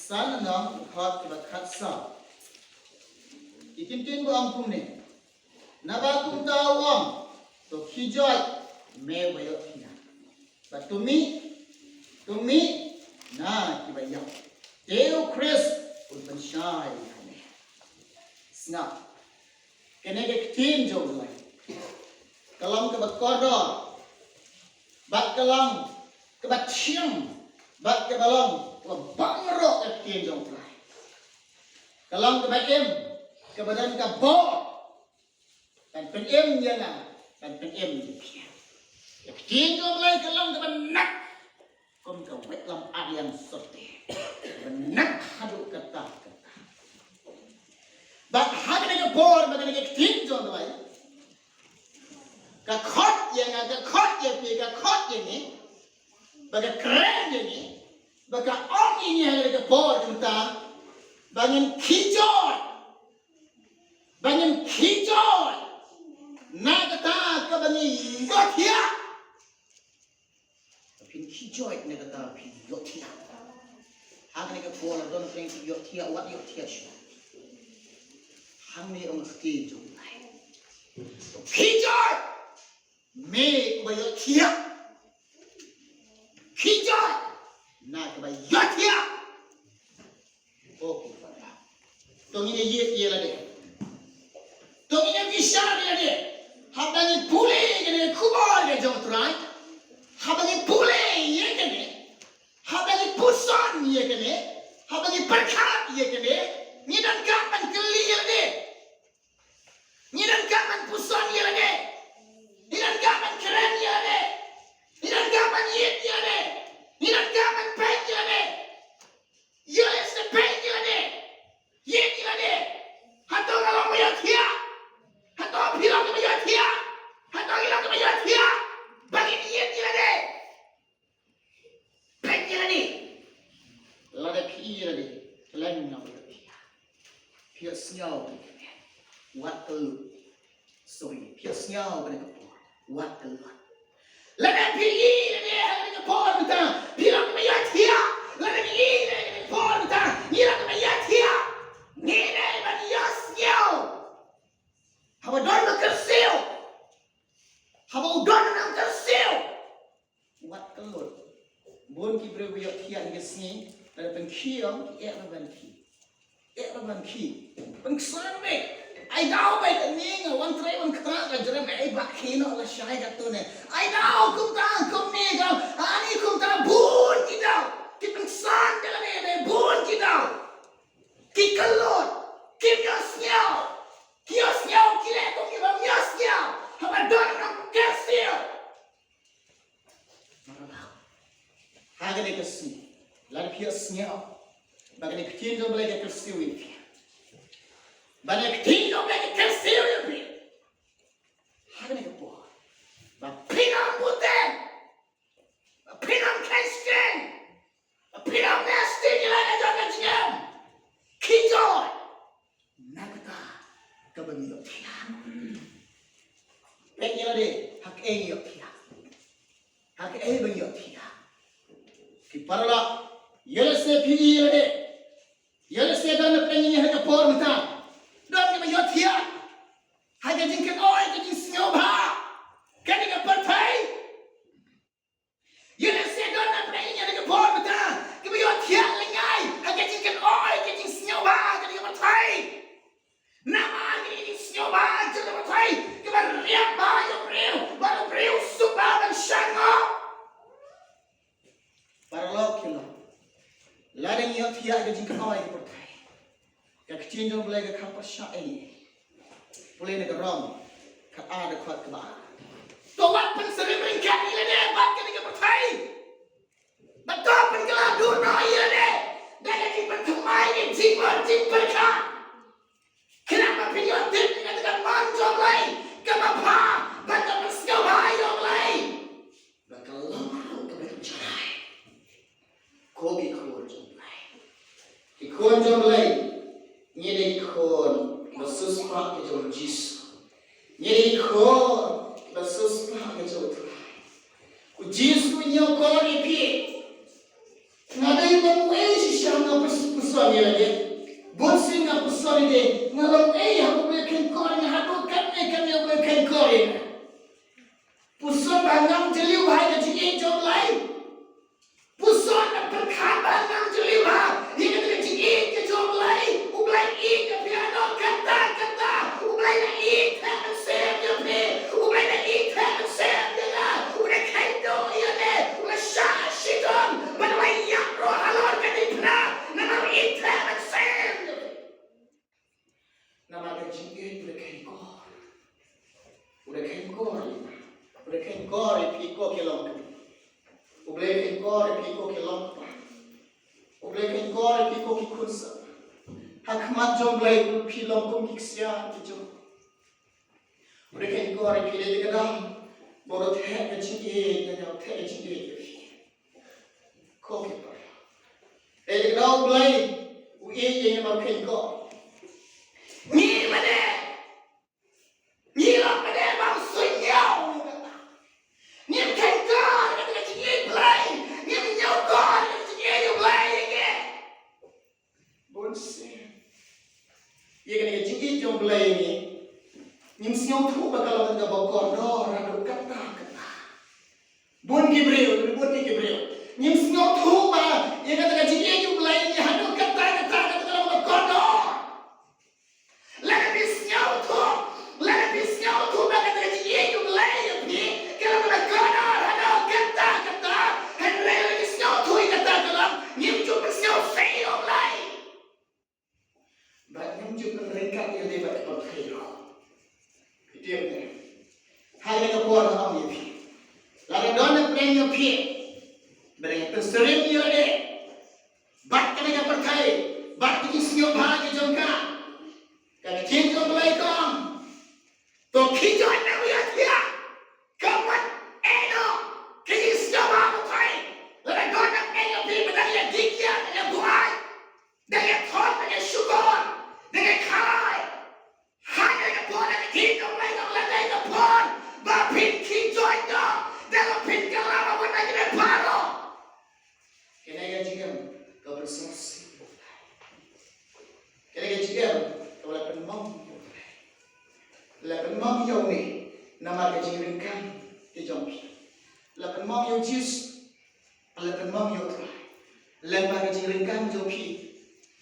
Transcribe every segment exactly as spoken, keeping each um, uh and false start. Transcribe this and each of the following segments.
San Lynnong, dkhot kaba khatsaw. Ki kyntien ba ong kumne. Naba kumta u ong, to khie joit, me uba ïohthiah. Bad to mih, to mih na kiba ïap. Te u Khrist un pynshai ïa me. Sngap. Kane ka ktien jong U Blei ka long kaba kordor, bad ka long kaba thiang, bad kaba long kaba bang baroh ka ktien jong U Blei. Ka long kaba im, kaba don ka bor, ban pynim ïa nga, ban pynim ïa phi. Ka ktien jong U Blei ka long kaba nat, kum ka wit lam ariang sorte. Kaba nat haduh katta katta. Bad ha kane ka por, bad kane ka ktien jong U Blei ka khot ïa nga, ka khot ïa phi, ka khot ïa ngi, bad ka kren ïa ngi, bad ka ong ïa ngi ha kane ka por kata, ba ngin khie joit, ba ngin khie joit na kata kaba ngi ïohthiah. Phin khie joit na kata phin ïohthiah. Hangne ka por don phin khie ïohthiah, wat ïohthiah shuh. Hangne ong ka ktien jong U Blei. Khie joit, me uba ïohthiah. Khie joit na kaba ïohthiah. O ki para. To ngin ïa ïeit ïa lade. To ngin ïa bishar ïa lade. Haba ngi pule ïa kane ka khubor ka jong U Trai, haba ngi pule ïa kane, haba ngi puson ïa kane, haba ngi pyrkhat ïa kane, ngi donkam ban kylli ïa lade. Ngi donkam ban puson ïa lade. Ngi donkam ban kren ïa lade. Ngi donkam ban ïeit ïa lade. Ngi donkam ban peit ïa lade. Ïoh lehse peit ïa lade. Ïeit ïa lade. Hato nga long ba ïohthiah? Hato phi long ba ïohthiah? Hato ngi long ba ïohthiah ba ngin ïeit ïa lade? Peit ïa lade. Lada phi ïeit ïa lade, khlem nga ba ïohthiah. Phi ïohsngew, wat kyllut. Sorry, phi ïohsngew kane ka por, wat kyllut. Lada phi ïeit ïa lade ha kane ka por mynta, phi long ba ïohthiah. Lada phi ïeit ïa lade ha kane ka por mynta, ngi long ba ïohthiah. Ngi dei ban ïohsngew. Haba don ba kyrsiew, haba u don u nang kyrsiew, wat kyllut. Bun ki briew ba ïohthiah ha kine ki sngi, lada pynkhie ïa ki, eh, ban khie. Eh, ban khie. Pynksan beit. Ai daw beit, ani nga wan trei wan ktah ka jrem, eh, ba khie noh lashai katto ne. Ai daw kumta kumne ka, ani kumta, bun ki daw. Ki pynksan beit lane, bun ki daw. Ki kyllut, kim ïohsngew. Ki ïohsngew, ki leh kum ki bym ïohsngew. Haba don u nang kyrsiew. Ha kane ka sngi, lada phi ïohsngew ba kane ka ktien jong U Blei ka kyrsiew ïa phi, ba kane ka ktien jong U Blei ka kyrsiew ïa phi, ha kane ka por, ba phin ym buten, ba phin ym kheiñ shiteng, ba phin ym neh shiteng ïa la ka jong ka jingim. Khie joit na kata kaba ngi ïohthiah. Peit ïa lade, ha kaei ngi ïohthiah? Ha kaei ba ngi ïohthiah? Ki paralok, ïa lehse phi ïa lade, ïa lehse don na pdeng ïa ha ka por mynta, don kiba ïohthiah ha ka jingkynoi, ka jingsngewbha, kane ka pyrthei. Ïa lehse don na pdeng ïa kane ka por mynta kiba ïohthiah lyngngai ha ka jingkynoi, ka jingsngewbha ha kane ka pyrthei. Namar kane ka jingsngewbha jong ka pyrthei kaba riam bha ïa u briew, bad u briew u suk bha ban shah noh. Paralok, ki lok, lada ngi ïohthiah ha ka jingkynoi ka pyrthei, ka ktien jong U Blei ka kham pyrshah ei ei. Pule na ka Rom khatar, dkhot kaba ar. To wat pynsyriem ryngkat ïa lade bad kane ka pyrthei, bad to pynkylla dur noh ïa lade da ka jingpynthymmai ka jingmut jingpyrkhat. Khnang ba phin ïoh tip ïa kata ka mon jong U Blei kaba bha bad ka pynsngewbha jong U Blei, bad ka long ruh kaba jrai. Ko ki khun jong U Blei, ki khun jong U Blei, ngi dei ki khun ba siewspah ki jong U Jisu. Ngi dei ki khun ba siewspah ki jong U Trai. U Jisu u ïoh khot ïa phi. Nga dei ban wei shisha, nga pys- Bun sien nga puson ïa nga long ei ha U Blei khein kor ïa nga haduh katne katne U Blei khein kor ïa nga. Puson ba ngam jylliew ha ka jingïeit jong U Blei. Puson ba pyrkhat ba ngam jylliew ha ïa ka jingïeit ka jong U Blei. U Blei ïeit ïa phi haduh katta katta. U Blei la ïeit ha ka sem ïa phi. U Blei la ïeit ha ka sem ïa nga. U la khein duh ïa lade. U la shah shitom. Bad u la ïap ruh halor ka diengphna. Namar u ïeit ha ka sem ïa phi. Namar ka jingïeit u la khein kor. U la khein kor ïa nga. U la khein kor ïa phi ko ki longkmie. U Blei khein kor ïa phi ko ki longkmie. U Blei khein kor ïa phi ko ki khun samla. Ha khmat jong U Blei phi long kum ki ksiar ki jong. U Blei khein kor ïa phi dei ka daw ba u la theh ka jingïeit ïa nga, u theh ka jingïeit ïa phi. Ko ki para. Dei ka daw U Blei u ïeit ïa ngi namar u khein kor. Ngi mane. Ngi long mane ba u suidñiew ïa kata. Ngim khein kor ïa ka jingïeit Blei. Ngim ñiew kor ïa ka jingïeit U Blei ïa ngi. Bun sien ïa kane ka jingïeit jong U Blei ïa ngi, ngim sngewthuh ba ka long kaba kordor haduh katta katta. Bun ki briew, bun ki briew, ngim sngewthuh ba ïa kata ka jingïeit U Blei ïa ngi haduh katta katta, kata ka long kaba kordor. Lada phi sngewthuh, lada phi sngewthuh ba kata ka jingïeit U Blei ïa phi ka long kaba kordor haduh katta katta, hynrei lada phi sngewthuh ïa kata ka long ngim ju pynsngewsih ïa U Blei. Bad ngim ju pynryngkat ïa lade bad ki pyrthei ruh. Phi tip ne? Ha kane ka por nga ong ïa phi, lada don na pdeng jong phi ba dang pynsyriem ïa lade bad kane ka pyrthei, bad ki jingsngewbha ki jong ka, ka ktien jong U Blei ka ong, to khie join na u ïa thiah. Ka mut ei noh ka jingsngewbha pyrthei. Lada don na pdeng jong phi ba dang ïa dieng ïa, dang ïa buaid, dang ïa thok, dang ïa shukor, dang ïa khalai, ha kane ka por, ha ka ktien jong U Blei ka ong, la dei ka por ba phin khie join noh, da kaba phin kylla bamon na kine baroh. Kane ka jingim kaba pynsngewsih. Kane ka jingim kaba la pynmong ïa U Blei. La pynmong ïa une namar ka jingryngkang ka jong phi. La pynmong ïa U Jisu. La pynmong ïa U Trai lyngba ka jingryngkang jong phi,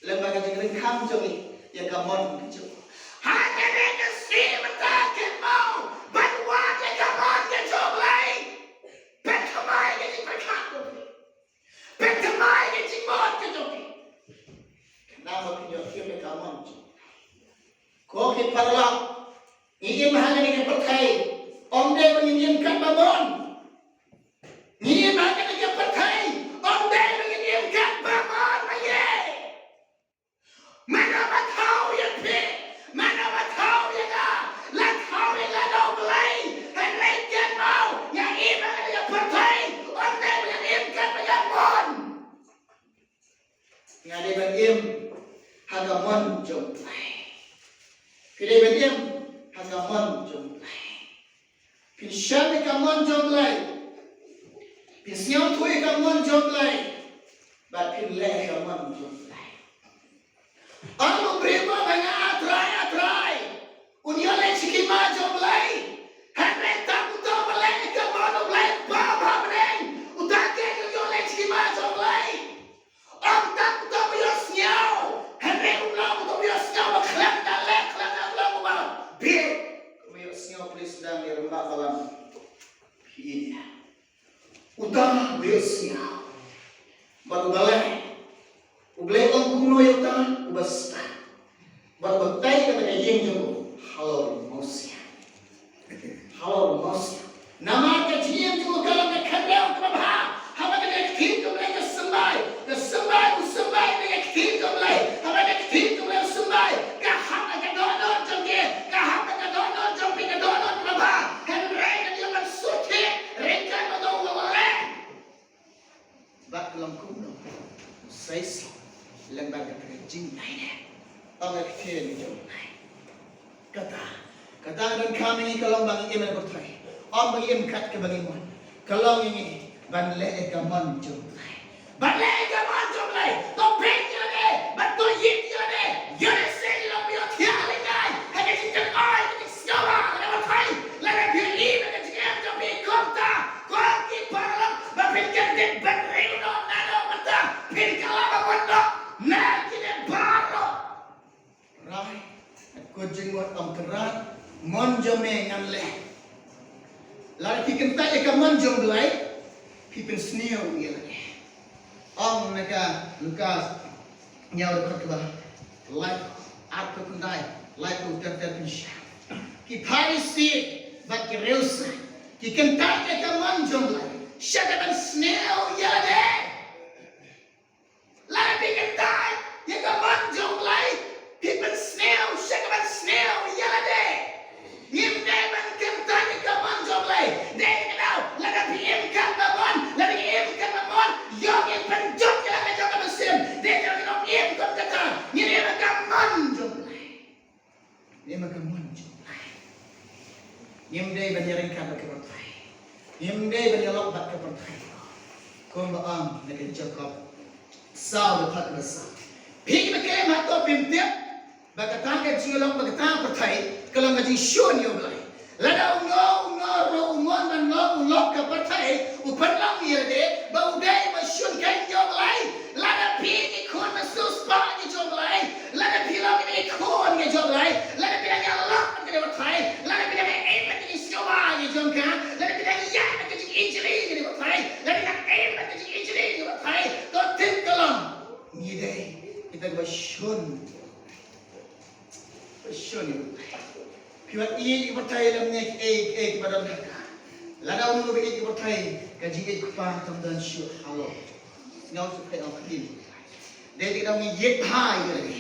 lyngba ka jingryngkang jong ngi ïa ka mon ka jong u. Ha kane ka sngi mynta kynmaw ban wad ïa ka mon ka jong U Blei. Pynthymmai ka jingpyrkhat jong phi. Pynthymmai ka jingmut ka jong phi. Khnang ba phin ïoh tip ïa ka mon jong u. Ko ki paralok, ngi im ha kane ka pyrthei ym dei ba ngin im katba mon. Ngi im ha kane ka pyrthei ym dei ba ngin im katba mon, ma ïe. Mano ba thaw ïa phi, mano ba thaw ïa nga, la thaw ïa nga da U Blei. Hynrei kynmaw, nga im ha kane ka pyrthei ym dei ba nga im katba nga mon. Nga dei ban im ha ka mon jong U Blei. Phi dei ban im ha ka mon jong U Blei. Phin shem ïa ka mon jong U Blei. Phin sngewthuh ïa ka mon jong U Blei. Bad phin leh ïa ka mon jong U Blei. Ym u briew ba ong, A Trai, A Trai, un ïoh leit sha ki hima jong U Blei. Hynrei tang uta uba leh ïa ka mon U Blei ba ha bneng, uta keiñ un ïoh leit sha ki hima jong U Blei. Ym tang uta uba ïohsngew, hynrei um long uta uba ïohsngew ba khlem da leh, khlem da long uba bieit. Uba ïohsngew, pule sdang ïa rangbah balang. Phi ïa uta uba ïohsngew bad uba leh. U Blei ong kumno ïa uta uba sdang bad uba tei kata ka ïing jong u halor u mawsiang. Halor u mawsiang. Namar ka jingim jong u ka long ka khyndew kaba bha. Haba ka ktien jong U Blei ka symbai, ka symbai, u symbai ka ktien jong U Blei. Haba ka ktien jong U Blei u symbai, ka hap ka dohnud jong ki, ka hap ka dohnud jong phi, ka dohnud kaba bha. Hynrei ka dei ban shu thied ryngkat bad u leh. Bad ka long kumno? Sa shisha lyngba kata ka jingïaineh. Ong ka ktien jong U Blei. Kata, kata ka donkam ïa ngi ka long ba ngi im ha pyrthei. Ym ba ngi im kat kaba ngi mon. Ka long ïa ngi ban leh ïa ka mon jong U Blei. Ban leh ïa ka mon jong U Blei. To peit ïa lade, ban to Wat ong Kynrad, mon jong me ngan leh. Lada phi kyntait ïa ka mon jong Blei, phi pynsniew ïa lade. Ong na ka Lukas hynñiew dkhot kaba laiphew, arphew khyndai, laiphew ter ter pynshai. Ki Pharisi bad ki riewstad ki kyntait ïa ka mon jong Blei sha ka ban sniew ïa lade. Lada phi kyntait ïa ka mon jong Blei, phi pynsniew sha ka ban sniew ïa lade. Ngim dei ban kyntait ïa ka mon jong Blei. Dei ka daw, lada phi im katba mon, lada phi im katba mon, ïoh ngin pynjot ïa la ka jong ka mynsiem. Dei ka daw ngin ym im kum kata, ngin im ha ka mon jong Blei. Ngim im ha ka mon jong Blei. Ngim dei ban ïaryngkat bad ka pyrthei. Ngim dei ban ïalok bad ka pyrthei. Kumba ong na ka Jakob saw dkhot kaba saw. Phi kiba khlem hato phim tip ba kata ka jingïalok bad kata ka pyrthei ka long ka jingshun ïa U Blei. Lada uno uno ruh u mon ban lok, u lok ka pyrthei, u pynlong ïa lade ba u dei ba shun kein ïa U Blei. Lada phi ki khun mynstep ki jong U Blei, lada phi long ki khun ki jong U Blei, lada phi dang ïalok bad ka pyrthei, lada phi dang im bad ki jingsngewbha ki jong ka, lada phi dang ïaid bad ka jingijli ki pyrthei, lada phi dang im bad ka jingijli ki pyrthei, to tip ka long ngi dei kita kiba shun. Shun ïa U Blei. Phi wat ïeit ïa ki pyrthei lymne kiei kiei kiba don ha ka. Lada uno uba ïeit ïa ki pyrthei, ka jingïeit U Kpa tam don shuh halor. Sngewsih phi ong ka ktien. Dei te ka daw ngi ïeit bha ïa lade.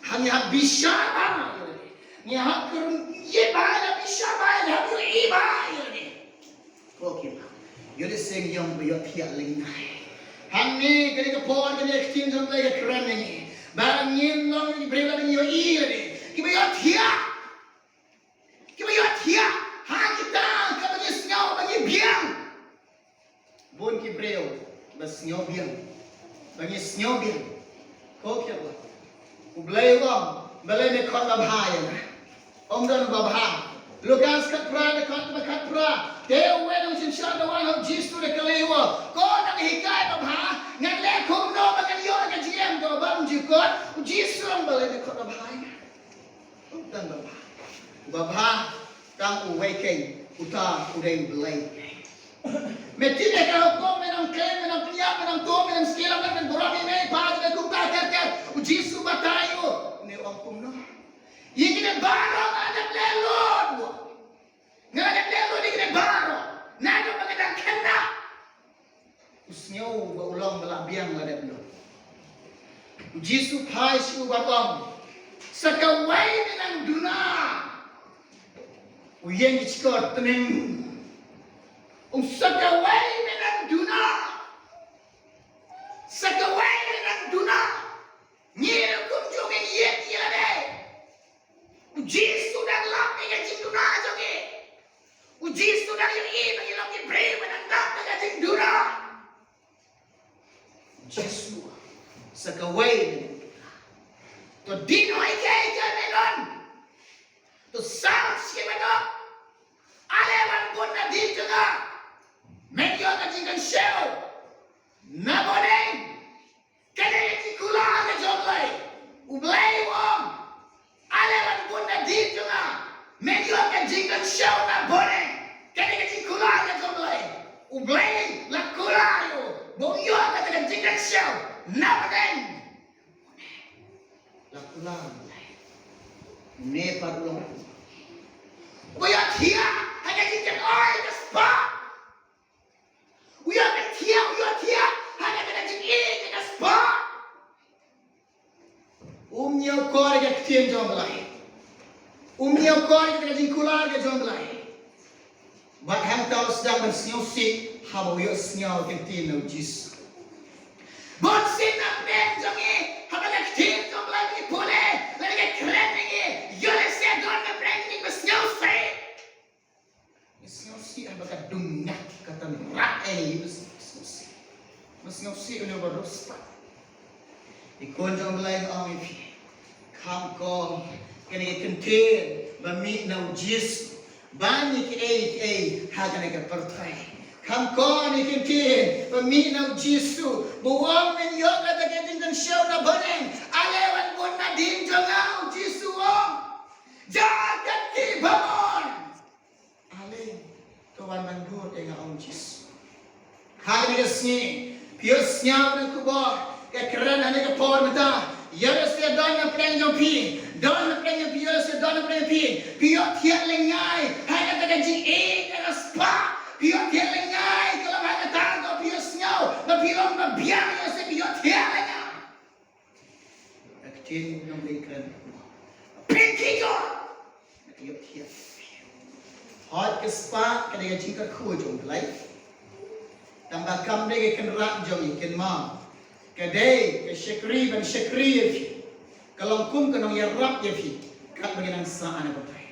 Ngi hap bishar bha ïa lade. Ngi hap kyrmen ïeit bha, ngi hap bishar bha, ngi hap ïohi bha ïa lade. Ko ki ma, ïoh lehse ngi ïong ba ïohthiah lyngngai. Hangne kane ka por kane ka ktien jong U Blei ka kren ïa ngi ba ngin long ki briew lada ngi ïohi lade kiba ïohthiah. Kiba ïohthiah ha kita kaba ngi sngew ba ngi biang. Bun ki briew ba sngew biang, ba ngi sngew biang. Ko ki ma, U Blei u ong, balei me khot babha ïa nga? Ym don babha. Lukas khatphra, dkhot ba khatphra. Te uwei na u synshar da wan ha u Jisu da kylli u, ko nonghikai babha, ngan leh kumno ba ngan ïoh ka jingim kaba bymjukut? U Jisu u ong, balei me khot babha ïa nga? Ym don babha. Babha tang uwei keiñ, uta u dei U Blei. Me tip ïa ka hukum, me nang khlem, me nang pynïap, me nang tum, me nang sngewlem, me nang burom ïa mei pa jong me kumta ter ter. U Jisu batai u, une u ong kumno? Ïa kine baroh nga la dep leh lut. Nga la dep leh lut ïa kine baroh naduh ba nga dang khynnah. U sngew ba u long ba la biang la dep lut. U Jisu phai sha u bad ong, sa kawei me nang duna. U ïeng ki shkor tneng. U ong, sa kawei me nang duna. Sa kawei me nang duna. Ngi ruh kumjuh ngin ïeit ïa lade. U Jisu dang lap ïa ka jingduna jong ngi. U Jisu dang ïohi ba ngi long ki briew ba dang dap da ka jingduna. U Jisu, sa kawei me nang duna. To dih noh ïa kiei kiei me don. To saw sha ki ba dap. Ale wan bun nadien jong nga. Men ïoh ka jingkynshew na bneng. Kane ka jingkular ka jong U Blei. U Blei u ong, ale wan bun nadien jong nga, men ïoh ka jingkynshew na bneng. Kane ka jingkular ka jong U Blei. U Blei la kular ïa u ba un ïoh kata ka jingkynshew na bneng. La kular ïa u. Une pat u long uba ïohthiah ha ka jingkynoi ka spah. U ïohthiah, u ïohthiah ha kata ka jingïeit ka spah. Um ñiewkor ïa ka ktien jong U Blei. Um ñiewkor ïa ka jingkular ka jong U Blei. Bad hangta u sdang ban sngewsih haba u ïohsngew ïa ka ktien u Jisu. Bun sien na pdeng jong ngi, haba ka ktien jong U Blei ka pule, lane ka kren ïa ngi, ïoh lehse don na pdeng jong ngi ba sngewsih. Ngi sngewsih haba ka dum ngat, ka tynrah ïa ngi, ngi sngewsih. Ngi sngewsih ïa une uba riewspah. Ki khun jong U Blei, nga ong ïa phi, kham kor kane ka kyntien ba mih na u Jisu ban ïa kiei kiei ha kane ka pyrthei. Kham kor kane ka kyntien ba mih na u Jisu ba u ong men ïoh kata ka jingkynshew na bneng. Ale wan bun nadien jong nga, u Jisu u ong. Jan Ban dur ïa nga, ong Jisu. Ha kane ka sngi phi ïohsngew na ka khubor ka kren ha kane ka por mynta. Ïa lade sa don na pdeng jong phi, don na pdeng jong phi, ïa lade sa don na pdeng jong phi. Phi ïohthiah lyngngai ha kata ka jingïeit ha ka spah. Phi ïohthiah lyngngai ka long ha kata ka phi ïohsngew ba phi long ba biang, ïa lade sa phi ïohthiah lyngngai. Ka ktien nongpynkren. Pynkhih jong. Ka ïohthiah. Hooid, ka spah ka dei ka jingkyrkhu jong U Blei. Tangba kam dei ka kynrad jong ngi, kynmaw. Ka dei ka shakri ban shakri ïa phi. Ka long kum ka nongïarap ïa phi katba ngi nang sah na batai.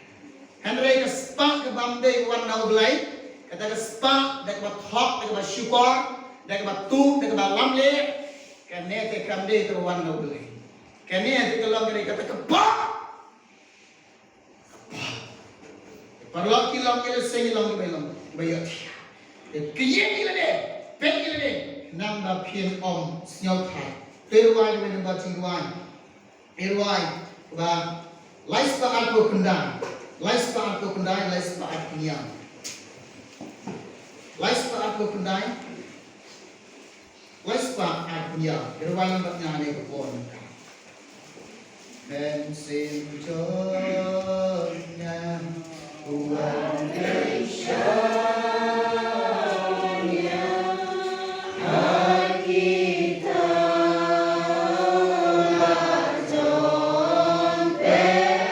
Hynrei ka spah ka bym dei wan na U Blei, kata ka spah da kaba thok, da kaba shukor, da kaba tuh, da kaba lamleh. Kane te kam dei kaba wan na U Blei. Kane te ka long ka dei kata ka pop. Paralok, ki long, ki la seng, ki long, ki ba long, ki ba ïohthiah. Ki ïeng ïa lade, peit ïa lade, naba phin ym sngewthuh. Te rwai, rwai, naba jingwai. Te rwai, ba lai spah arphew khyndai, lai spah arphew khyndai, lai spah arphew hynñiew. Lai spah arphew khyndai. Lai spah arphew hynñiew, ïa rwai lang bad nga ha kane ka por mynta. Mynsiem jong nga u wan dei shong ïa ha kita la jong pyrthei.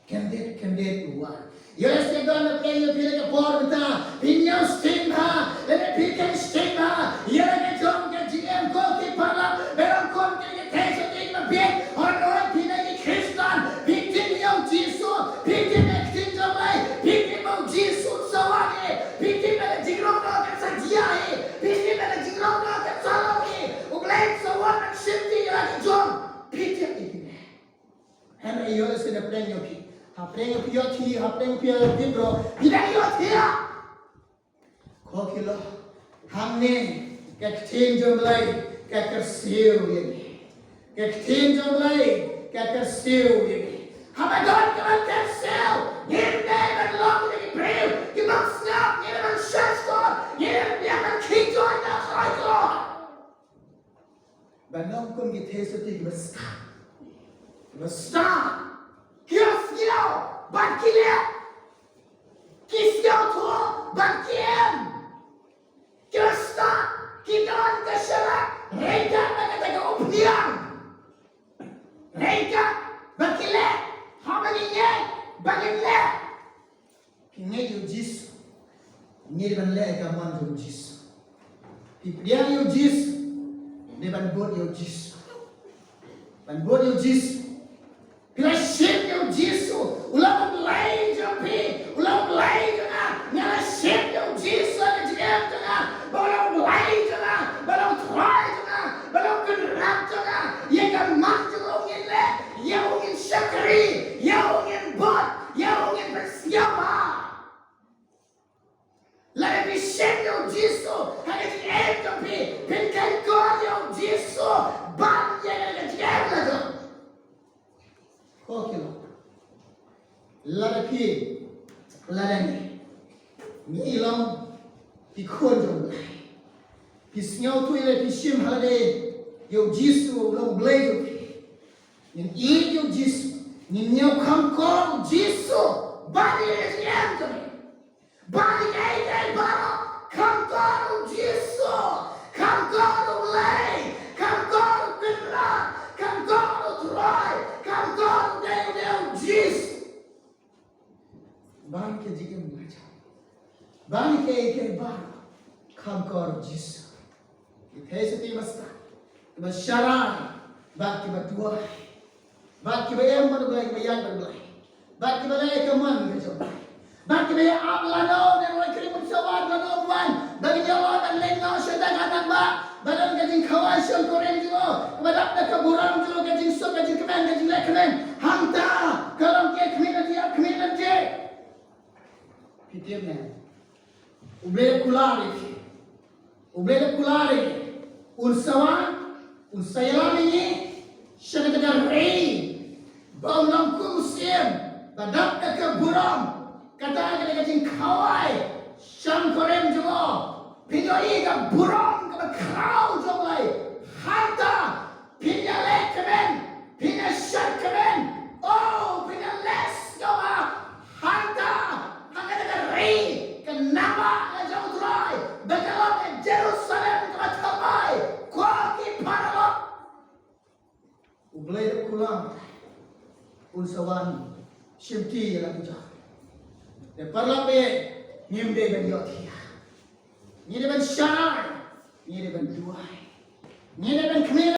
Khyndiat khyndiat u wan. Ïoh sngewbha na pdeng ïa phi la ka por mynta. Phin ïoh sting bha. Lane phi khein sting bha ïa la ka jong ka jingim, ko ki paralok. Ba long kum ka jingim ka thei sha ki ba biang. Hooid hooid phi na ki Khristan. Phi tip ïa u Jisu. Phi tip ïa ka ktien jong U Blei. Phi tip ba u Jisu u sa wan ïa phi. Phi tip ba ka jingrong noh kan sa jia ïa phi. Phi tip ba ka jingrong noh kan sa long ïa phi. U Blei u sa wan ban shim ïa la ka jong. Phi tip ïa phi. Hynrei ïoh lehse na pdeng ïa phi. Hapdeng ïa phi ïoh thiah, hapdeng ïa phi ïoh thiah bro. Phi dang ïoh thiah. Ko ki lok. Hangne ka ktien jong U Blei ka kyrsiew ïa ngi. Ka ktien jong U Blei ka kyrsiew ïa ngi. Haba don kaba kyrsiew, ngim dei ban long ïa ki briew kiba sngap, ngim dei ban shah shkor, ngim dei ban khih joi na khoi kloi. Ba long kum ki theisotti kiba stad. Kiba stad. Ki sngewthuh bad ki leh. Ki sngewthuh bad ki im. Kiba stad, ki don ka sharak. Ryngkat bad kata ka umphniang. Ryngkat bad ki leh. Haba ngi ngeit ba ngin leh. Phi ngeit ïa u Jisu. Ngi dei ban leh ïa ka mon jong u Jisu. Phi pdiang ïa u Jisu. Ngi dei ban bud ïa u Jisu. Ban bud ïa u Jisu. Phi la shim ïa u Jisu. U long U Blei jong phi. U long U Blei jong nga. Nga la shim ïa u Jisu ha ka jingim jong nga. Ba u long U Blei jong nga. Ba u long U Trai jong nga. Ba u long U Kynrad jong nga. Ïa ka mon jong u ngin leh. Ïa u ngin shakri, ïa u ngin bud, ïa u ngin pynsngewbha. Lada phi shim ïa u Jisu ha ka jingim jong phi, phin kynkoit ïa u Jisu ban ïa ka jingim la jong. Ko ki lok. Lada phi, lada ngi, ngi long ki khun jong U Blei. Phi sngewthuh ïa lade, phi shim ha lade ïa u Jisu u long U Blei jong phi. Ngin ïeit ïa u Jisu. Ngin ïa kham kor u Jisu. Bad ïa ka jingim jong ngi. Bad ïa kaei kaei baroh. Kham kor u Jisu. Kham kor U Blei. Kham kor u Kynrad. Kham kor u Trai. Kham kor u Dei, u Dei u Jisu. Ban ka jingim nga jam. Ban ka, ka ban. Kham kor Jisu. Ki theisotti ba stad, kiba sharai, bad kiba duwai. Bad kiba ïeng bad U Blei, kiba ïeng bad U Blei. Bad kiba leh ka mon ka jong U Blei. Bad kiba ïa ap lano, ne U Blei kyrpad sawar lano wan. Bad kiba ïa wan bad leh no, shata ka nang ba. Ba don ka jingkhawai shongkurim jong u, kaba dap da ka burom jong u, ka jingsuk, ka jingkmen, ka jingleh kmen. Hangta ka long ka khmih lynti, khmih lynti. Phi tip ne? U Blei u kular ïa phi. U Blei u kular ïa phi. Un sa wan, un sa ïalam ïa ngi sha kata ka ri ba un long kum u syiem, ba dap da ka burom. Kata ka dei ka jingkhawai shongkurim jong u. Phin ïohi ka burom kaba khraw jong u. Hangta phin ïaleh kmen, phin ïashad kmen. Oh, phin ïaleh sngewbha. Hangta ha kata ka ri, ka nongbah ka jong U Trai, ba ka long ka Jerusalem kaba thymmai. Ko ki paralok. U Blei u kular, un sa wan shimti ïa la ki jong. Te paralok, ngim dei ban ïohthiah. Ngi dei ban sharai, ngi dei ban duwai. Ngi dei ban khmih